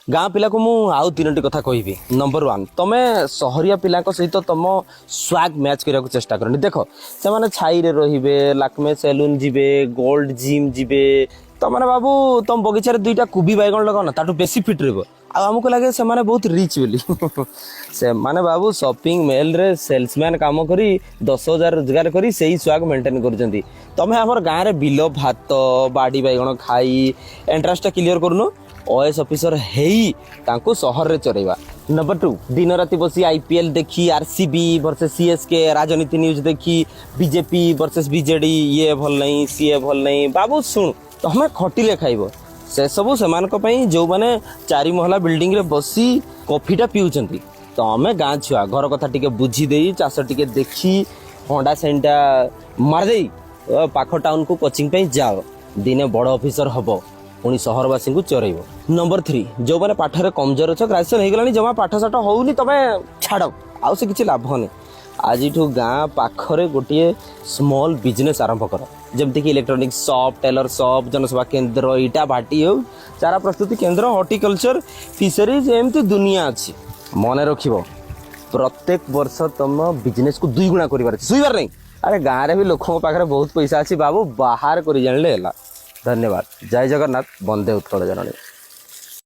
ଗାଁ ପିଲାକୁ ମୁଁ ଆଉ ତିନୋଟି କଥା କହିବି। ନମ୍ବର 1, ତମେ ସହରିଆ ପିଲାଙ୍କ ସହିତ ତମ ସ୍ୱାଗ ମ୍ୟାଚ୍ କରିବାକୁ ଚେଷ୍ଟା କରନି। ଦେଖ, ସେମାନେ ଛାଇରେ ରହିବେ, ଲାକ୍ମେ ସେଲୁନ୍ ଯିବେ, ଗୋଲ୍ଡ ଜିମ୍ ଯିବେ। ତମାନେ ବାବୁ, ତମ ବଗିଚାରେ ଦୁଇଟା କୋବି ବାଇଗଣ ଲଗାଅ ନା, ତାଠୁ ବେଶୀ ଫିଟ୍ ରହିବ। ଆଉ ଆମକୁ ଲାଗେ ସେମାନେ ବହୁତ ରିଚ୍ ବୋଲି। ସେମାନେ ବାବୁ ସପିଂ ମଲରେ ସେଲ୍ସମ୍ୟାନ୍ କାମ କରି 10,000 ରୋଜଗାର କରି ସେଇ ସ୍ୱାଗ ମେଣ୍ଟେନ୍ କରୁଛନ୍ତି। ତମେ ଆମର ଗାଁରେ ବିଲ ଭାତ, ବାଡ଼ି ବାଇଗଣ ଖାଇ ଏଣ୍ଟ୍ରାନ୍ସଟା କ୍ଲିୟର କରୁନ, ଓଏଏସ୍ ଅଫିସର ହେଇ ତାଙ୍କୁ ସହରରେ ଚରେଇବା। ନମ୍ବର 2, ଦିନ ରାତି ବସି ଆଇପିଏଲ୍ ଦେଖି, ଆରସିବି ଭର୍ସେସ୍ ସିଏସ୍କେ, ରାଜନୀତି ନ୍ୟୁଜ୍ ଦେଖି, ବିଜେପି ଭର୍ସେସ୍ ବିଜେଡି, ଇଏ ଭଲ ନାହିଁ, ସିଏ ଭଲ ନାହିଁ। ବାବୁ ଶୁଣୁ, ତମେ ଖଟିଲେ ଖାଇବ। ସେସବୁ ସେମାନଙ୍କ ପାଇଁ, ଯେଉଁମାନେ ଚାରି ମହଲା ବିଲ୍ଡିଂରେ ବସି କଫିଟା ପିଉଛନ୍ତି। ତମେ ଗାଁ ଛୁଆ, ଘର କଥା ଟିକେ ବୁଝି ଦେଇ, ଚାଷ ଟିକେ ଦେଖି, ହଣ୍ଡା ସେଣ୍ଟା ମାରିଦେଇ ପାଖ ଟାଉନକୁ କୋଚିଂ ପାଇଁ ଯାଅ। ଦିନେ ବଡ଼ ଅଫିସର ହବ, ପୁଣି ସହରବାସୀଙ୍କୁ ଚରେଇବ। ନମ୍ବର 3, ଯେଉଁମାନେ ପାଠରେ କମଜୋର ଅଛ, ଗ୍ରାଜୁଏସନ୍ ହେଇଗଲାଣି, ଜମା ପାଠ ସାଠ ହଉନି, ତମେ ଛାଡ଼, ଆଉ ସେ କିଛି ଲାଭ ନାହିଁ। ଆଜିଠୁ ଗାଁ ପାଖରେ ଗୋଟିଏ ସ୍ମଲ୍ ବିଜନେସ୍ ଆରମ୍ଭ କର, ଯେମିତିକି ଇଲେକ୍ଟ୍ରୋନିକ୍ସ ସପ୍, ଟେଲର ସପ୍, ଜନସେବା କେନ୍ଦ୍ର, ଇଟା ଭାଟି ହେଉ, ଚାରା ପ୍ରସ୍ତୁତି କେନ୍ଦ୍ର, ହର୍ଟିକଲଚର, ଫିସରିଜ୍, ଏମିତି ଦୁନିଆ ଅଛି। ମନେ ରଖିବ, ପ୍ରତ୍ୟେକ ବର୍ଷ ତମ ବିଜନେସକୁ ଦୁଇ ଗୁଣା କରିବାର ଅଛି, ଶୋଇବାର ନାହିଁ। ଆରେ, ଗାଁରେ ବି ଲୋକଙ୍କ ପାଖରେ ବହୁତ ପଇସା ଅଛି ବାବୁ, ବାହାର କରି ଜାଣିଲେ ହେଲା। ଧନ୍ୟବାଦ। ଜୟ ଜଗନ୍ନାଥ, ବନ୍ଦେ ଉତ୍କଳ ଜନନୀ।